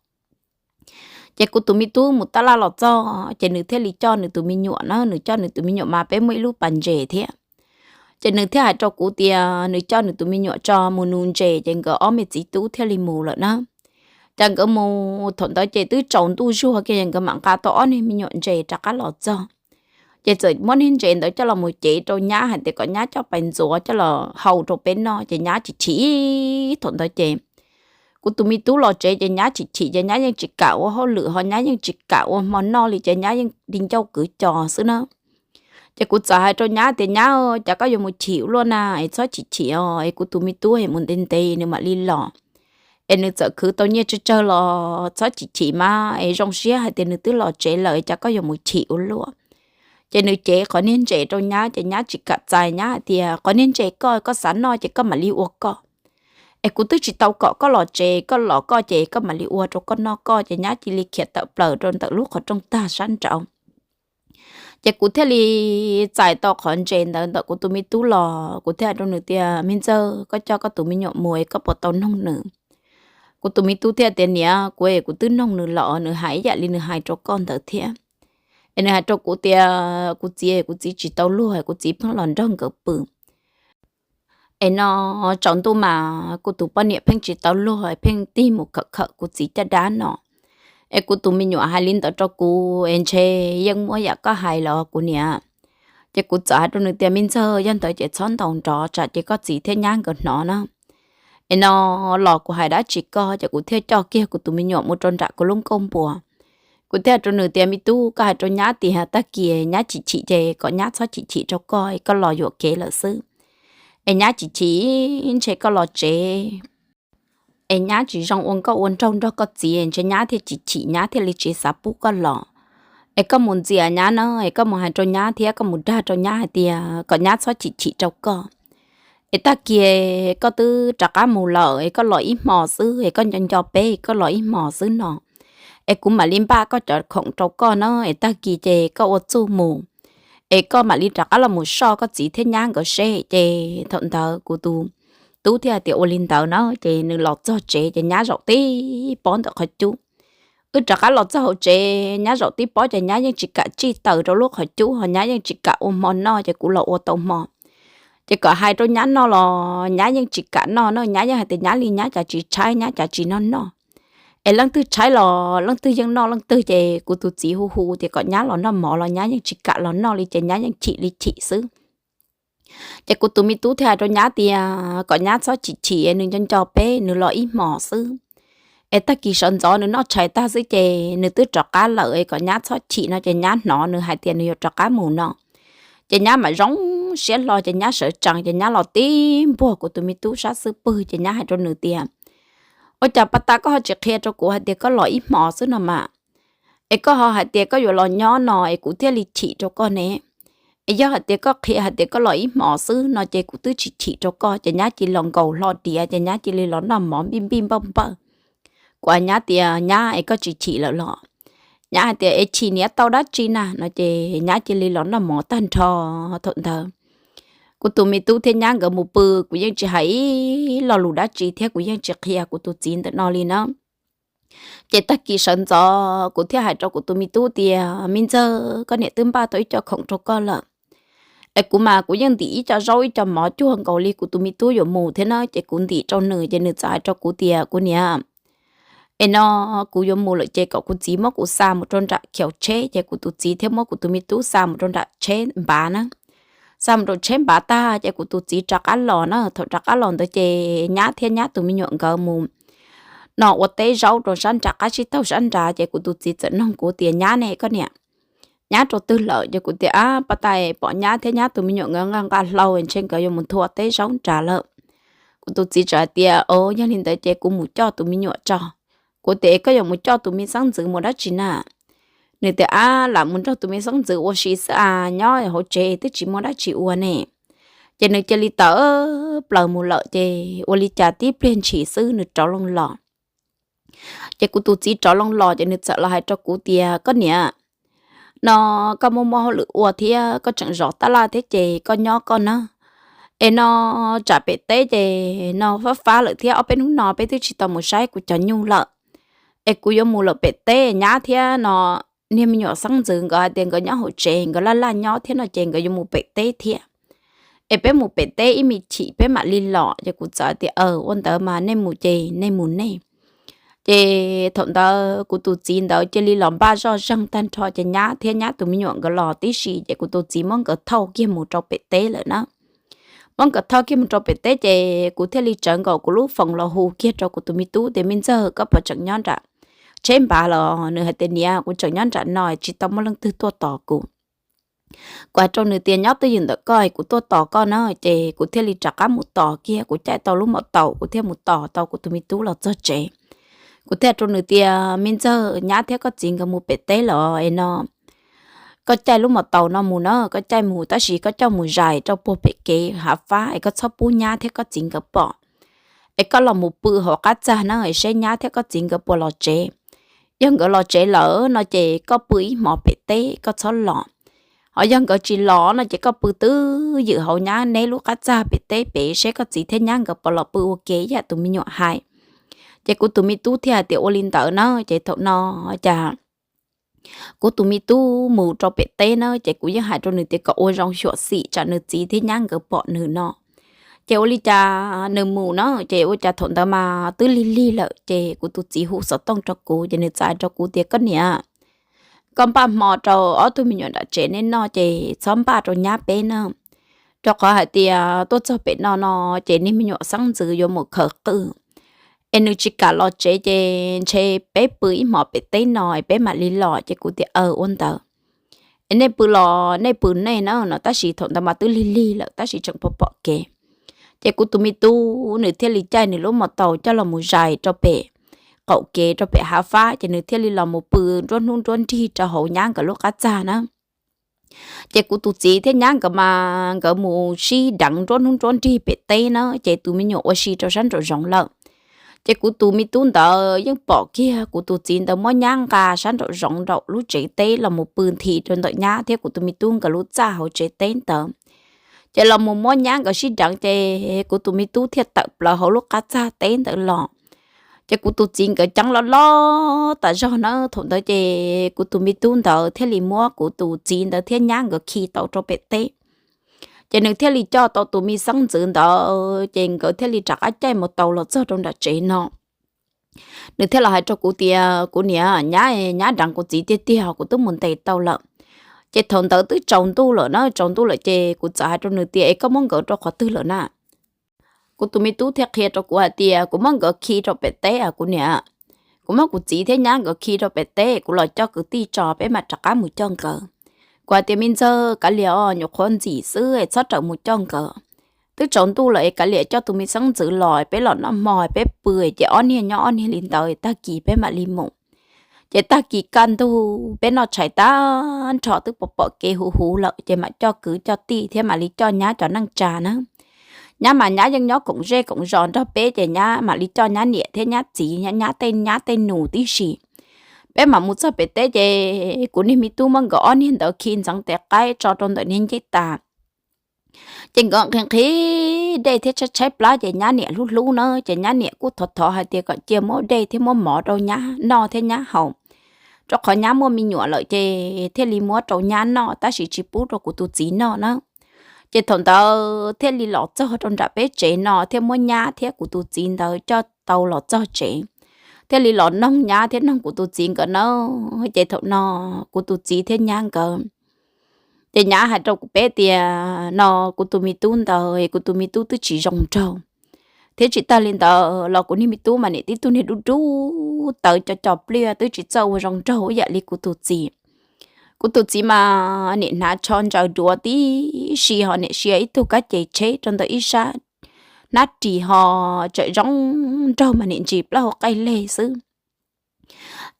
Ces kuv tus me tub mus tab laj los txog ces nws thiaj li coj nws tus me nyuam na, nws coj nws tus me nyuam mas peb muaj ib lub pas ntses thiab. Ces nws thiaj hais rau kuv tias nws coj nws tus me nyuam tso mus nus ntses ces nkawd ob me txiv tub thiaj li mus lawm na. Ces nkawd mus thaum ntawd ces twb tsaus ntuj zuag kiag, nkawd mam nqa tau ob niag me nyuam ntses rov qab los txog. Ces txawm muab niag ntses ntawd coj los mus cev rau nyab hais tias kom nyab coj pais ntxuav coj los hau rau peb noj, ces nyab chim chim. Thaum ntawd ces kuv tus me tub los tsev ces nyab chim chim ces nyab yeej tsis kam ua hauj lwm ho nyab yeej tsis kam ua hmo noj li ces nyab yeej li ncauj kwv co xwb na. Ces kuv txawm hais rau nyab tias, Nyab, cas koj yuav mus chim ua luaj na, es txhob chim chim os, es kuv tus me tub es mus ntev ntev nws mam li los. Es nws txawm khwv tau nyiaj tsawg tsawg los txhob chim chim mas, es zoo siab hais tias nws twb los tsev lawm, cas koj yuav mus chim ua luaj. Ces nws cev qhov niag ntses rau nyab, ces nyab tsis kam txais, nyab hais tias, Qhov niag ntses koj, koj xav noj ces koj mam li ua koj. Es kuv twb tsis tau kom koj los tsev, koj los koj ces koj mam li ua rau koj noj koj. Ces nyab cia li khiav tawm plaws rau ntawm lub qhov rooj tag sab nraud. Ces kuv thiaj li txais tau qhov ntses ntawd ntawm kuv tus me tub los, kuv thiaj hais rau nws tias, Me ntxawg, koj coj koj tus me nyuam mus es koj puas tau noog nws? Kuv tus me tub thiaj tias, Niam, kuv es kuv twb noog nws los, nws hais ib yam li nws hais rau koj ntawd thiab. Es nws hais rau kuv tias, Kuv txiv, kuv txiv tsis tau luag, kuv txiv pheej los nrog nkawd pw. Es no tsaus ntuj mas kuv tus poj niam pheej tsis tau luag, pheej tig mus khawm khawm kuv txiv caj dab no. Es kuv tus me nyuam hais li ntawd rau kuv, es ntshe yeej muaj yam koj hais los kuv niam. Ces kuv txawm hais rau nws tias, Me ntxawg, yog ntawd ces txhob ntaus nrov, tsam ces koj txiv thiab nyab nkawd hnov na. Es no los kuv hais dab tsi koj, ces kuv thiaj coj kiag kuv tus me nyuam mus rau nram kuv lub nkuaj npua. Kuv thiaj hais rau nws tias, Me tub, koj hais rau nyab tias tag kis nyab chim chim ces kom nyab txhob chim chim rau koj, koj los yuam kev lawm xwb. Es nyab chim chim, ntshe koj los tsev es nyab tsis zoo ua nkauj ua nraug nrog koj txiv, ntshe nyab thiaj chim chim, nyab thiaj li tsis xav pub koj los. Es koj mus ntxias nyab na, es koj mus hais rau nyab thiab koj mus dag rau nyab hais tias kom nyab txhob chim chim rau koj. Es tag kis koj twb rov qab mus lawm, es koj los ib hmos xwb, es koj nco nco peb, koj los ib hmos xwb no. Es kuv mam li npaj koj cov khoom rau koj na, es tag kis ces koj ua txuj mus, es koj mam li rov qab los mus soj koj txiv thiab nyab nkawd seb. Ces thaum ntawd kuv tus tub thiaj tias ua li ntawd na, ces nws los txog tsev ces nyab zaum tib pob ntawm qhov cub. Wb rov qab los txog hauv tsev, nyab zaum tib pob ces nyab yeej tsis kam tsij taws rau lub qhov cub, ho nyab yeej tsis kam ua hmo noj, ces kuv los ua tau hmo. Ces kom hais rau nyab noj los nyab yeej tsis kam noj no, nyab yeej hais tias nyab li nyab cas tsis tshaib, nyab cas tsis noj noj. Es leej twg tshaib los leej twg yeej noj leej twg, ces kuv tus txiv hu hu tias kom nyab los noj mov los nyab yeej tsis kam los noj li, ces nyab yeej chim li chim xwb. Ces kuv tus me tub thiaj hais rau nyab tias kom nyab txhob chim chim, nws nco nco peb, nws los ib hmos xwb. Es tag kis sawv ntxov nws noj tshais tag xwb ces nws twb rov qab lawm, es kom nyab txhob chim no, ces nyab hnov nws hais tias nws yuav rov qab mus no. Ces nyab mam zoo siab hlo, ces nyab sawv tsees, ces nyab los tib npuag kuv tus me tub sab xub pwg, ces nyab hais rau nws tias, Ua cas pas tas koj ho tsis qhia rau kuv hais tias koj los ib hmos xwb no mas? Es koj ho hais tias koj yuav los nyob no es kuv thiaj li chim rau koj ne. Es yog hais tias koj qhia hais tias koj los ib hmos xwb no ces kuv twb tsis chim rau koj. Ces nyab cia li los nkaus hlo diav, ces nyab cia li los noj mov npij npij npawj npawj. Kuv hais nyab tias, Nyab, es koj tsis chim lawm los? Nyab hais tias, Es chim niam tau dab tsi na? No ces nyab cia li los noj mov tag nrho. Thaum ntawd kuv tus me tub thiab nyab nkawd mus pw, kuv yeej tsis hais ib lo lus dab tsi thiab kuv yeej tsis qhia kuv tus txiv ntawm no li na. Ces tag kis sawv ntxov kuv thiaj hais rau kuv tus me tub tias, Me ntxawg, koj niam twb npaj tau ib co khoom rau koj lawm. Es kuv mas kuv yeej ntim ib co zaub ib co mov cuag nkaus li kuv tus me tub yuav mus thiab na, ces kuv ntim rau nws, ces nws txawm hais rau kuv tias, Kuv niam, es no kuv yuav mus lawm ces kom kuv txiv muab kuv xa mus rau nram khiaus tsheb. Ces kuv tus txiv thiaj muab kuv tus me tub xa mus rau nram tsheb npav na. Xa mus rau tsheb npav tag ces kuv tus txiv rov qab los na. Thaum rov qab los ntawd ces nyab thiab nyab tus me nyuam nkawd mus no ua teb zaub rau sab nram qab tsib taug sab nrad. Ces kuv tus txiv txawm nug kuv tias, Nyab ne koj niam, nyab rau twg lawm? Ces kuv tias, Ab, pas tas pom nyab thiab nyab tus me nyuam nkawd nqa nqa hlau, ntshe nkawd yuav mus nthua teb zaub nrad lawm. Kuv tus txiv txawm hais tias, O, yog li ntawd ces kuv mus coj tus me nyuam tso. Kuv tias, Koj yuav mus coj tus me xeeb ntxwv mus dab tsi na? Nws tias, Ab, lam mus nrog tus me xeeb ntxwv ua si xwb as, nyob hauv tsev twb tsis muaj dab tsi ua ne. Ces nws cia li tawm plaws mus lawm, ces ua li cas tib pliag ntshis xwb nws rov loo los. Ces kuv tus txiv rov loo los ces nws txawm los hais rau kuv tias, Koj niam, no koj muaj muaj hauj lwm ua thiab koj tseem zov tab laj thiab ces koj nyob koj na. Es no tsam pem teb ces no fab fab lawm thiab, ob peb hnub no peb twb tsis tau mus saib kuv cov nyuj lawm. Es kuv yuav mus lawm pem teb, nyab thiab no niag me nyuam xeeb ntxwv nkawd hais tias nkawd nyob hauv tsev nkawd laj laj nyob thiab no ces nkawd yuav mus pem teb thiab. Es peb mus pem teb ib me chim peb mam li los. Ces kuv txawm tias, Aw, ua ntawd mas nej mus ces nej mus nej. Ces thaum ntawd kuv tus txiv ntawd cia li los npaj zoj zeeg tag nrho ces nyab thiab nyab tus me nyuam nkawd los tib si, ces kuv tus txiv muab nkawd thauj kiag mus rau pem teb lawm na. Muab nkawd thauj kiag mus rau pem teb ces kuv thiaj li tsawv nkaus kuv lub foos los hu kiag rau kuv tus me tub tias, Me ntxawg, koj puas tseem nyob nram tsheb npav los? Nws hais tias, Niam, kuv tseem nyob nram no, tsis tau muaj leej twg tuaj tos kuv. Kuv hais rau nws tias nyob twj ywm ntawm koj, kuv tuaj tos koj na. Ces kuv thiaj li rov qab mus tos kiag, kuv caij tau lub mos taus, kuv thiaj mus tos tau kuv tus me tub los txog tsev. Kuv thiaj rau nws tias me ntxawg, nyab thiab koj txiv nkawd mus pem teb lawm es no koj caij lub mos taus no mus na, koj caij mus tab sis koj coj mus zais rau puag pem kev hav fab es koj txhob pub nyab thiab koj txiv nkawd pom. Es koj los mus pw hauv qab txag na es seb nyab thiab koj txiv nkawd puas los tsev. Yog nkawd los tsev lawm no ces koj pw ib hmos pem teb, koj txhob los. Ho yog nkawd tsis los no ces koj pw twj ywm hauv nyab neb lub qab txag pem teb pem seb koj txiv thiab nyab nkawd puas los pw ua ke ib yam tus me nyuam hais. Ces kuv tus me tub thiaj hais tias ua li ntawd na. Ces thaum no cas kuv tus me tub mus rau pem teb na, ces kuv yeej hais rau nws tias kom ua zoo xyuam xim tsam nws txiv thiab nyab nkawd pom nws no. Ces ua li cas nws mus na, ces ua cas thaum ntawd mas twb lig lig lawm, ces kuv tus txiv hu xov tooj rau kuv, ces nws txawm hais rau kuv tias koj niam, koj npaj hmo rau ob tug me nyuam nram tsev neb noj ces txhob npaj rau nyab peb na, rau qhov hais tias tuaj txog pem no no ces niag me nyuam xeeb ntxwv yuav mus khaws qwj, es nws tsis kam los tsev ces ntshe peb pw ib hmos pem teb no es peb mam li los. Ces kuv tias aw ua ntawd es nej pw los nej pw nej na no, tab sis thaum ntawd mas twb lig lig lawm tab sis tseem pom pom kev. Ces kuv tus me tub nws thiaj li caij nws lub mos taus coj los mus zais rau pem qaum kev rau pem hav fab, ces nws thiaj li los mus pw nruab hnub nruab nrig rau hauv nyab nkawd lub qab txag na. Ces kuv tus txiv thiab nyab nkawd mas nkawd mus sib deev nruab hnub nruab nrig pem teb na, ces tus me nyuam ua si rau sab nraum zoov lawm. Ces kuv tus me tub ntawd yeej pom kiag kuv tus txiv ntawd muab nyab nqa sab nraum zoov nraum lub tsev teb los mus pw nthi rau ntawm nyab thiab kuv tus me tub nkawd lub txaj hauv tsev teb ntawd. Ces los mus muab nyab nkawd sib deev, ces kuv tus me tub thiaj tawm plaws hauv lub qab txag teb ntawd los. Ces kuv tus txiv nkawd ceeb loj loj tas zog na, thaum ntawd ces kuv tus me tub ntawd thiaj li muab kuv tus txiv ntawd thiab nyab nkawd khi tau rau pem teb. Ces nws thiaj li coj tau tus me xeeb ntxwv ntawd, ces nkawd thiaj li rov qab caij mus tau los txog rau nram tsev no. Nws thiaj los hais rau kuv tias kuv niam, nyab, nyab deev kuv txiv tiag tiag, kuv twb mus ntes tau lawm. Ces thaum ntawd twb tsaus ntuj lawm na, tsaus ntuj lawm ces kuv txawm hais rau nws tias es koj muab nkawd rau qhov twg lawm na? Kuv tus me tub thiaj qhia rau kuv hais tias kuv muab nkawd khi rau pem teb kuv niam. Kuv muab kuv txiv thiab nyab nkawd khi rau pem teb, kuv los coj kwv tij tso peb mam rov qab mus coj nkawd. Kuv hais tias me ntxawg, kav liam os, nyuam qhuav ntxim xwb es txhob rawm mus coj nkawd. Twb tsaus ntuj lawm es kav liam coj tus me xeeb ntxwv los peb los noj hmo peb pw, ces ob niag nyob ob niag li ntawd, tag kis peb mam li mus. Ces tag kis kaj ntug peb noj tshais tag nrho twb pom pom kev huv huv lawm ces mam coj kwv coj tij thiab mam li coj nyab cov neej tsa na. Nyab mas nyab yeej nyob koom zej koom zos nrog peb ces nyab mam li coj nyab niam thiab nyab txiv, nyab tej nyab tej nus tib si. Peb mam mus txog pem teb ces kuv niag me tub muab nkawd ob niag ntawd khi ntxeev tes qaib tso rau ntawm niag ncej tas. Ces nkawd nqhis nqhis dej thiab tshaib tshaib plab ces nyab niam hlub hlub na, ces nyab niam kuj thov thov hais tias kom cia muab dej thiab muab mov rau nyab noj thiab nyab haus, rau qhov nyab muaj me nyuam lawm ces thiaj li muab rau nyab noj tab sis tsis pub rau kuv tus txiv noj na. Ces thaum ntawd thiaj li los txog rau nram peb tsev no thiaj muab nyab thiab kuv tus txiv ntawd coj tau los txog tsev, thiaj li los noog nyab thiab noog kuv tus txiv nkawd na. Ces thaum no kuv tus txiv thiab nyab nkawd, ces nyab hais rau kuv peb tias no kuv tus me tub ntawd, kuv tus me tub twb tsis zoo nraug, thiab tsis tag li ntawd los kuv niag me tub mas niam tib tug niag dub dub tawv co co pliaj twb tsis txawj ua zoo nraug ib yam li kuv tus txiv. Kuv tus txiv mas niam hnav tsho ntsaws duav tib si ho niam sia ib tug kab ces tsheb rau ntawm ib sab hnab ris ho tsawm zoo nraug mas niam ntsis plaub hau qaij leg xwb.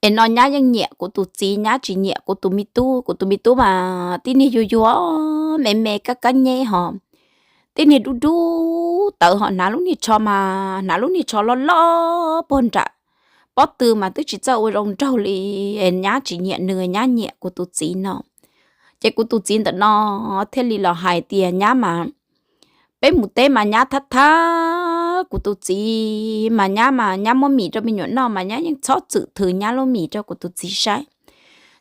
Es no nyab yeej nyiam kuv tus txiv, nyab tsis nyiam kuv tus me tub. Kuv tus me tub mas tib niag yuag yuag me me kab kab nyeb ho tib niag dub dub tawv ho hnav lub niag tsho mas hnav lub niag tsho loj loj puag nram pob tw mas twb tsis txawj ua zoo nraug li. Nyab tsis nyiam nws, nyab nyiam kuv tus txiv no. Ces kuv tus txiv ntawm no thiaj li los hais tias nyab mas peb mus teb mas nyab thab thab kuv tus txiv mas nyab mas nyab muab mis rau me nyuam noj mas nyab yeej txhob txwm thws nyab lub mis rau kuv tus txiv saib.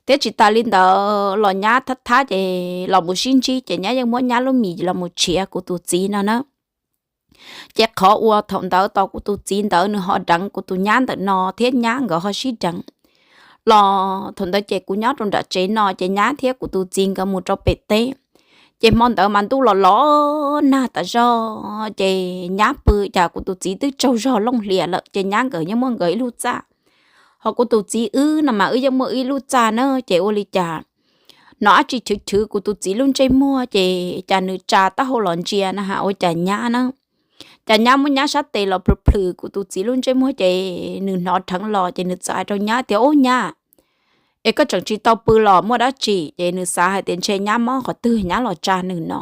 Thiab tsis tas li ntawd los nyab thab thab ces los mus sib ntsib ces nyab yeej muab nyab lub mis los mus tshiav kuv tus txiv no na. Ces qhov uas thaum ntawd tau kuv tus txiv ntawd nws ho deev kuv tus nyab ntawm no thiab nyab nkawd ho sib deev los thaum ntawd ces kuv nyob rau nram tsev no ces nyab thiab kuv tus txiv nkawd mus rau pem teb. Ces hmo ntawd mas ntuj los los nag tas zog ces nyab pw cas kuv tus txiv twb tsaug zog looj hlias lawm ces nyab nkawd yeej muaj nkawd ib lub txaj. Ho kuv tus txiv wb no mas wb yeej muaj ib lub txaj na, ces ua li cas hnov dab tsi chwv chwv kuv tus txiv lub ntsej muag ces cas nws tsa taub hau los ntsia na has ua cas nyab na. Cas nyab muab nyab sab tes los plhws plhws kuv tus txiv lub ntsej muag ces nws hnov dheev los ces nws txawm hais rau nyab tias, Ub nyab, es koj tseem tsis tau pw los muaj dab tsi? Ces nws xav hais tias ntshe nyab mob qhov twg nyab los tsa nws no.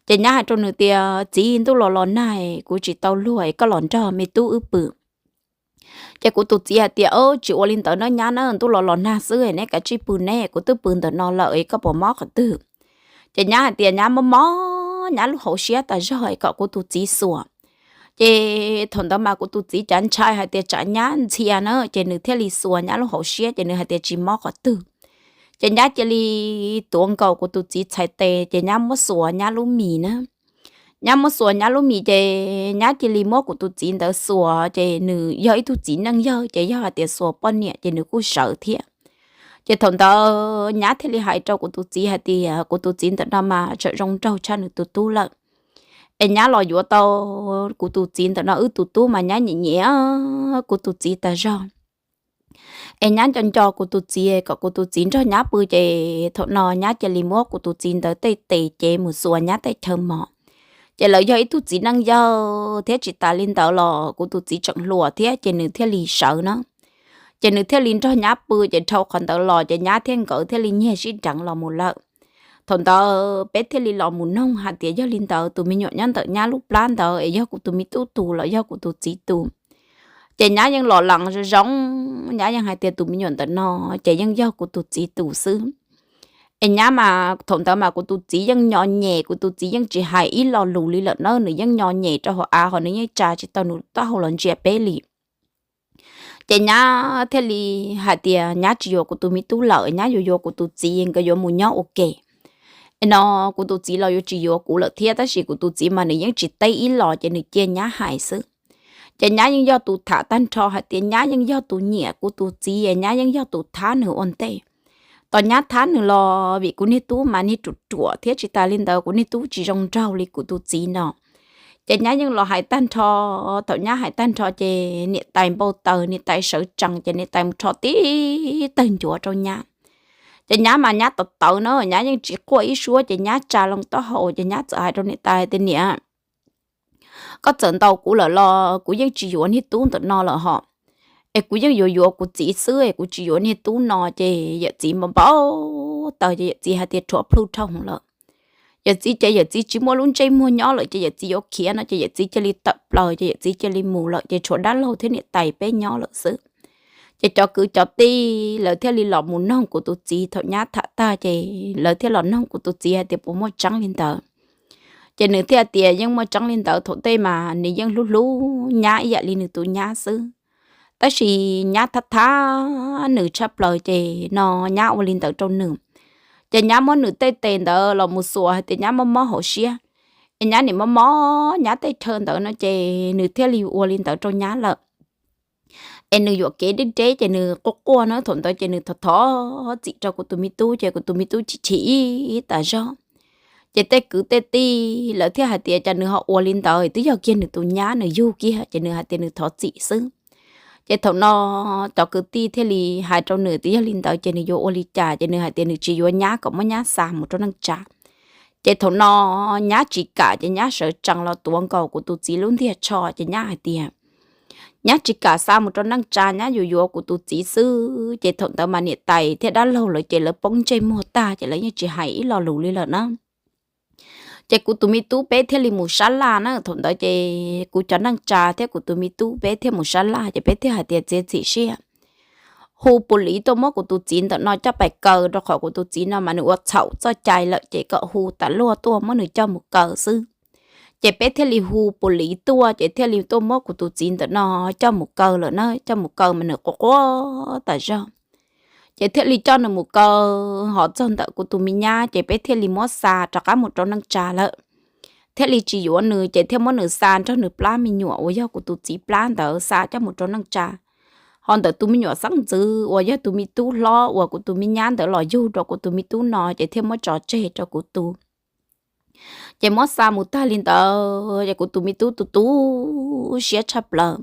Ces nyab hais rau nws tias, Txiv, ntuj los los nag kuv tsis tau luag es koj los nrog me tub wb pw. Ces kuv tus txiv hais tias, Tsis ua li ntawd nawb nyab na, ntuj los los nag xwb neb kav tsij pw neb, kuv twb pw ntawm no lawm es koj puas mob qhov twg? Ces nyab hais tias nyab mob mob nyab lub hauv siab tas zog es kom kuv tus txiv xuas. Ces thaum ntawd mas kuv tus txiv cav ntshai hais tias tsam nyab ntxhia na, ces nws thiaj li xuas nyab lub hauv siab ces nws hais tias tsis mob qhov twg. Ces nyab cia li tuav nkaus kuv tus txiv txhais tes ces nyab muab xuas nyab lub mis na. Nyab muab xuas nyab lub mis ces nyab cia li muab kuv tus txiv ntawd xuas ces nws yog ib tug txiv neej yawg ces yog hais tias xuas poj niam ces nws kuj sawv thiab. Ces thaum ntawd nyab thiaj li hais rau kuv tus txiv hais tias kuv tus txiv ntawm no mas tseem zoo nraug tshaj nws tus tub lawm. Es nyab los yuav tau kuv tus txiv ntawm no wb tus tub mas nyab nyiam nyiam kuv tus txiv tas zog. Es nyab nco nco kuv tus txiv kom kuv tus txiv nrog nyab pw ces thaum no nyab cia li muab kuv tus txiv ntawd tej tes cev mus xuas nyab tej chaw mos. Ces lawv yog ib tug txiv neej yawg thiab tsis tas li ntawd los kuv tus txiv tseem hluas thiab ces nws thiaj li sawv na. Ces nws thiaj li nrog nyab pw ces dhau qhov ntawd los ces nyab thiab nkawd thiaj li nyiag sib deev los mus lawm. Thaum ntawd peb thiaj li los mus noog hais tias yog li ntawd tus me nyuam nyob ntawm nyab lub plab ntawd es yog kuv tus me tub tus los yog kuv tus txiv tus. Ces nyab yeej los lees zoo zoo, nyab yeej hais tias tus me nyuam ntawm no ces yeej yog kuv tus txiv tus xwb. Es nyab mas thaum ntawd mas kuv tus txiv yeej nyo nyem, kuv tus txiv yeej tsis hais ib lo lus li lawm na, nws yeej nyo nyem rau hauv av ho nws yeej tsa tsis tau nws taub hau los ntsia peb li. Ces nyab thiaj li hais tias nyab tsis yuav kuv tus me tub lawm, nyab yuav yuav kuv tus txiv, nkawd yuav mus nyob ua ke. Es no kuv tus txiv los yuav tsis yuav kuv lawm thiab, tab sis kuv tus txiv mas nws yeej tsis teb ib los ces nws cia nyab hais xwb. Ces nyab yeej yog tus tham tag nrho hais tias nyab yeej yog tus nyiam kuv tus txiv, nyab yeej yog tus thab nws ua ntej. Tos nyab thab nws los vim kuv niag tub mas niag ruam ruam thiab tsis tas li ntawd kuv niag tub tsis zoo nraug li kuv tus txiv no. Ces nyab yeej los hais tag nrho, thaum nyab hais tag nrho ces niam tais npau taws, niam tais sawv tsees ces niam tais mus rho tib tawg ncuav rau nyab. Ces nyab mas nyab tawv tawv na, nyab yeej tsis quaj ib suab ces nyab tsa loo taub hau ces nyab txawm hais rau niam tais tias niam, koj txawm ntaus kuv lawm los kuv yeej tsis yuav niag tub ntawm no lawm hos. Es kuv yeej yuav yuav kuv txiv xwb es kuv tsis yuav niag tub no. Ces yawm txiv npau npau taws ces yawm txiv hais tias rhuav plhu rhau lawm. Yawm txiv ces yawm txiv tsis muaj lub ntsej muag nyob lawm ces yawm txiv yuav khiav no ces yawm txiv cia li tawm plaws ces yawm txiv cia li mus lawm ces tshuav dab laug thiab niam tais peb nyob lawm xwb. Ces cov kwv cov tij lawv thiaj li los mus noog kuv tus txiv thaum nyab tham tag ces lawv thiaj los noog kuv tus txiv hais tias puas muaj tseeb li ntawd. Ces nws thiaj tias yeej muaj tseeb li ntawd, thaum tej mas nws yeej hlub hlub nyab ib yam li nws tus nyab xwb. Tab sis nyab thab thab nws tshaj plaws ces no nyab ua li ntawd rau nws. Ces nyab muab nws tej tes ntawd los mus xuas hais tias nyab mob mob hauv siab, es nyab nim mob mob nyab tej chaw ntawd no ces nws thiaj li ua li ntawd rau nyab lawm. Es nws yuam kev deb deb ces nws quaj quaj na, thaum ntawd ces nws thov thov txim rau kuv tus me tub ces kuv tus me tub chim chim ib tas zog. Ces tej kwv tej tij lawv thiaj hais tias cas nws ho ua li ntawd, twb yog kiag nws tus nyab nws yug kiag ces nws hais tias nws thov txim xwb. Ces thaum no cov kwv tij thiaj li hais rau nws tias yog li ntawd ces nws yuav ua li cas, ces nws hais tias nws tsis yuav nyab kom muab nyab xa mus rau neej tsa. Ces thaum no nyab tsis kam ces nyab sawv tsees los tuav nkaus kuv tus txiv lub ntiag tsho ces nyab hais tias nyab tsis kam xa mus rau neej tsa, nyab yuav yuav kuv tus txiv xwb. Ces thaum ntawd mas niam tais thiab dab laug lawv ces lawv poob ntsej muag tag ces lawv yeej tsis hais ib lo lus li lawm na. Ces kuv tus me tub peb thiaj li mus sab laj na, thaum ntawd ces kuv cov neej tsa thiab kuv tus me tub peb thiaj mus sab laj ces peb thiaj hais tias txiav txim siab hu pus liv tuaj muab kuv tus txiv ntawm no coj pais kaw, rau qhov kuv tus txiv no mas nws ua txhaum txoj cai lawm ces kom hu tas luaj tuaj muab nws coj mus kaw xwb. Ces peb thiaj li hu pus liv tuaj ces thiaj li tuaj muab kuv tus txiv ntawm no coj mus kaw lawm na, coj mus kaw mas nws quaj quaj tas zog. Ces thiaj li coj nws mus kaw, ho txog ntawm kuv tus me nyab ces peb thiaj li muab xa rov qab mus rau neej tsa lawm. Thiaj li tsis yuav nws ces thiaj muab nws xa nrog nws plab me nyuam uas yog kuv tus txiv plab ntawd xa coj mus rau neej tsa. Ho ntawm tus me nyuam xeeb ntxwv uas yog tus me tub hlob uas kuv tus me nyab ntawd los yug rau kuv tus me tub no ces thiaj muab tso tseg rau kuv tus. Ces muab xa mus tag li ntawd ces kuv tus me tub tu tu siab tshaj plaws.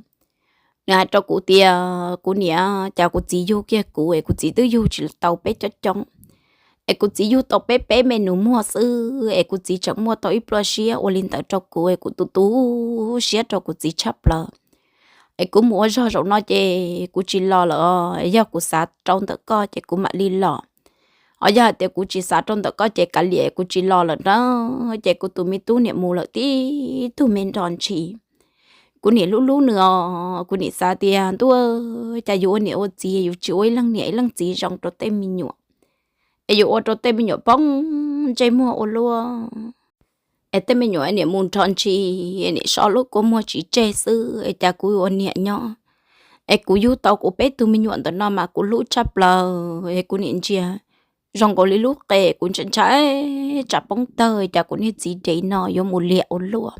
Nws hais rau kuv tias kuv niam, cas kuv txiv yug kiag kuv es kuv txiv twb yug tsis tau peb coob coob, Es kuv txiv yug tau peb peb me nus muag xwb es kuv txiv tseem muaj tau ib pluaj siab ua li ntawd rau kuv es kuv tu tu siab rau kuv txiv tshaj plaws. Es kuv mus ua zog zaum no ces kuv tsis los lawm, yog kuv xav rau ntawm koj ces kuv mam li los. Ho yog hais tias kuv tsis xav rau ntawm koj ces kav liam kuv tsis los lawm na. Ces kuv tus me tub niam mus lawm tib tug me nro ntshis. Kuv niam hlub hlub nws os, kuv niam xav tias ntuj, cas yus ua niam ua txiv yus tsis ua ib leej niam ib leej txiv zoo rau tej me nyuam, es yus ua rau tej me nyuam poob ntsej muag ua luaj. Es tej me nyuam niam mus nrho ntshis, niam so lub kua muag tsis tseg xwb, es cas kuv ua niam nyob, es kuv yug tau kuv peb tug me nyuam ntawm no mas kuv hlub tshaj plaws, es kuv niam ntsia zoo nkaus li lub qe, kuv ntshai ntshai tsam poob tawg, cas kuv niag txiv dev no yuav mus liam ua luaj.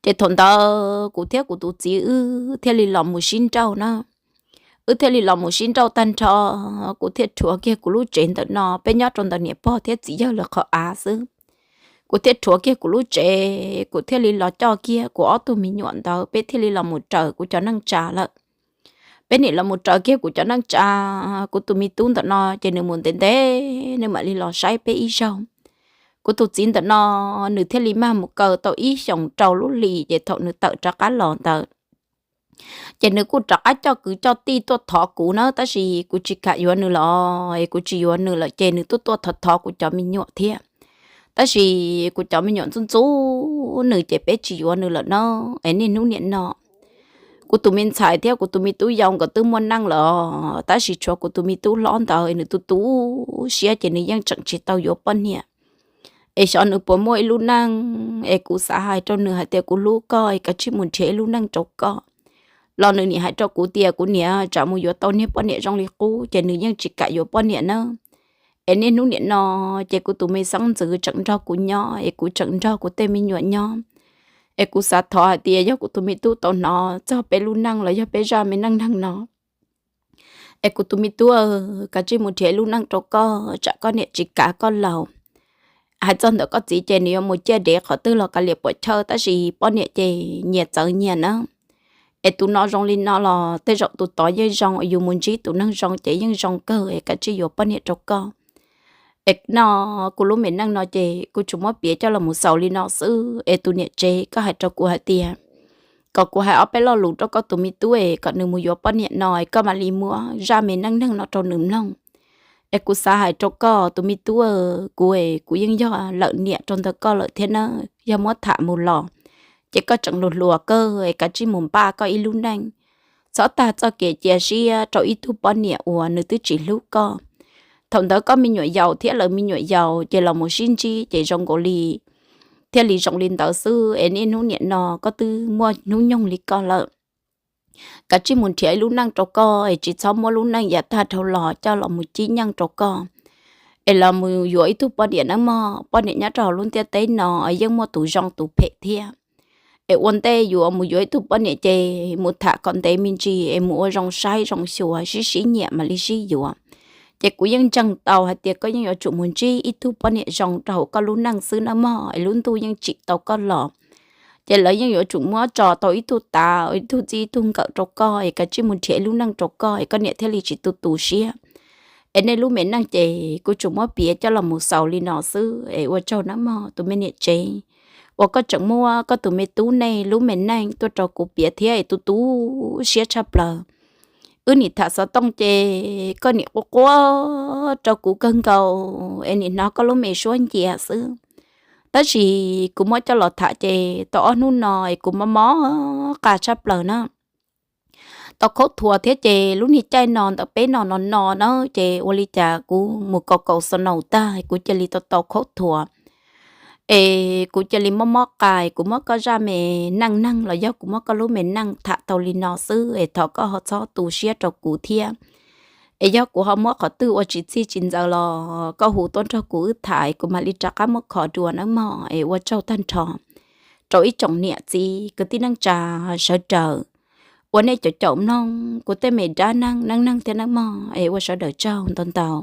Ces thaum ntawd kuv thiab kuv tus txiv wb thiaj li los mus sib nrauj na. Wb thiaj li los mus sib nrauj tag nrho, kuv thiaj rhuav kiag kuv lub tsev ntawm no, peb nyob rau ntawm niam pog thiab txiv yawg lawv qhov av xwb. Kuv thiaj rhuav kiag kuv lub tsev, kuv thiaj li los coj kiag kuv ob tug me nyuam ntawd, peb thiaj li los mus raws kuv cov neej tsa lawm. Peb niam los mus raws kiag kuv cov neej tsa, kuv tus me tub ntawm no ces nws mus ntev ntev, nws mam li los saib peb ib zaug. Kuv tus txiv ntawm no, nws thiaj li mag mus kaw tau ib xyoos rau lub hlis, ces thaum nws tawm rov qab los ntawd, ces nws kuj rov qab coj kwv coj tij tuaj thov kuv na, tab sis kuv tsis kam yuav nws los, es kuv tsis yuav nws lawm ces nws tuaj tuaj thov thov kuv cov me nyuam thiab. Tab sis kuv cov me nyuam ntxub ntxub nws ces peb tsis yuav nws lawm na. Es niaj hnub niam no kuv tus me ntxhais thiab kuv tus me tub yau nkawd twb muaj neej lawm, tab sis tshuav kuv tus me tub hlob ntawd nws tu tu siab ces nws yeej tseem tsis tau yuav poj niam. Es xyov nws puas muaj ib lub neej, es kuv xav hais rau nws hais tias kuv hlub koj es kav tsij mus nrhiav ib lub neej rau koj. Los nws nim hais rau kuv tias kuv niam tsam mus yuav tau niag poj niam zoo li qub ces nws yeej tsis kam yuav poj niam na. Es niaj hnub niam no ces kuv tus me xeeb ntxwv tseem nrog kuv nyob, es kuv tseem nrog kuv tej me nyuam nyob. Es kuv xav thov hais tias yog kuv tus me tub tau hnov txog peb lub neej los yog peb zaj me neej neeg no, es kuv tus me tub, kav tsij mus nrhiav ib lub neej rau koj, tsam koj niam tsis kav koj laus. Hais txog ntawm koj txiv ces nws yuav mus ciaj dev qhov twg los kav liam puam chawj, tab sis poj niam ces nyias txawv nyias na. Es tus no zoo li no los tej zaum tus tod yeej zoo, yus mus ntsib tus neeg zoo ces yeej zoo kawg, es kav tsij yuav poj niam rau koj. Es no kuv lub me neej no ces kuv tsuas muab piav coj los mus xaus li no xwb. Es tus niam tsev, koj hais rau kuv hais tias kom kuv hais ob peb lo lus rau koj tus me tub es kom nws mus yuav poj niam no es koj mam li muab zaj me neej neeg no rau nws mloog. Es kuv xav hais rau koj tus me tub, kuv, kuv yeej yog lawm niam rau ntawm koj lawm thiab na. Yog muab tham mus los ces koj tseem hluas hluas kawg, es kav tsij mus npaj koj ib lub neej. Txhob tag txoj kev cia siab rau ib tug poj niam uas nws twb tsis hlub koj. Thaum ntawd koj me nyuam yaus thiab lawv me nyuam yaus ces los mus sib ntsib ces zoo nkaus li thiaj li zoo li ntawd xwb. Es niaj hnub niam no koj twb muaj hnub nyoog li koj lawm, kav tsij mus nrhiav ib lub neej rau koj, es tsis txhob muab lub neej yav tag dhau los coj los mus cib nyeej rau koj. Es los mus yuav ib tug poj niam nawb mog, poj niam nyob rau hauv lub ntiaj teb no yeej muaj tus zoo tus phem thiab. Es ua ntej yuav mus yuav ib tug poj niam ces mus tham kom ntev me ntsis, es mus ua zoo saib zoo xyuas sib sib nyiam mam li sib yuav. Ces kuv yeej ntseeg tau hais tias koj yeej yuav tsum mus ntsib ib tug poj niam zoo rau hauv koj lub neej xwb nawb mog, es lub ntuj yeej tsim tau koj los. Ces lawv yeej yuav tsum muab tso tau ib tug tav, ib tug txij ib tug nkawm rau koj, es kav tsij mus nrhiav ib lub neej rau koj, es koj niam thiaj li tsis tu tu siab. Es nej lub me neej ces kuv tsuas muab piav coj los mus xaus li no xwb, es ua tsaug nawb mog tus me niam tsev, uas koj tseem muab koj tus me tub nej lub me neej tuaj rau kuv piav thiab es tu tu siab tshaj plaws. Wb nim tham xov tooj ces koj nim quaj quaj rau kuv kawg nkaus, es nim hnov koj lub me suab ncia xwb. Tab sis kuv muab coj los tham ces tau ob hnub no es kuv mob mob qa tshaj plaws na. Tau khaub thuas thiab ces lub niag caij no ntawm peb no no no na, ces ua li cas kuv mus kaus kaus snow tag kuv cia li tau tau khaub thuas. Es kuv cia li mob mob qa, kuv muab koj zaj me neej neeg los yog kuv muab koj lub me neej tham tau li no xwb, es thov koj ho txhob tu siab rau kuv thiab. Es yog kuv ho muab qhov twg ua tsis txhij tsis ntxaws los koj hu tuaj nrog kuv wb tham, kuv mam li rov qab muab kho dua nawb mog. Es ua tsaug tag nrho rau ib tsoom niam txiv kwv tij neej tsa sawv daws uas nej caum caum mloog kuv tej me dab neeg neej neeg thiab nawb mog. Es ua sawv daws tsaug ntau ntau.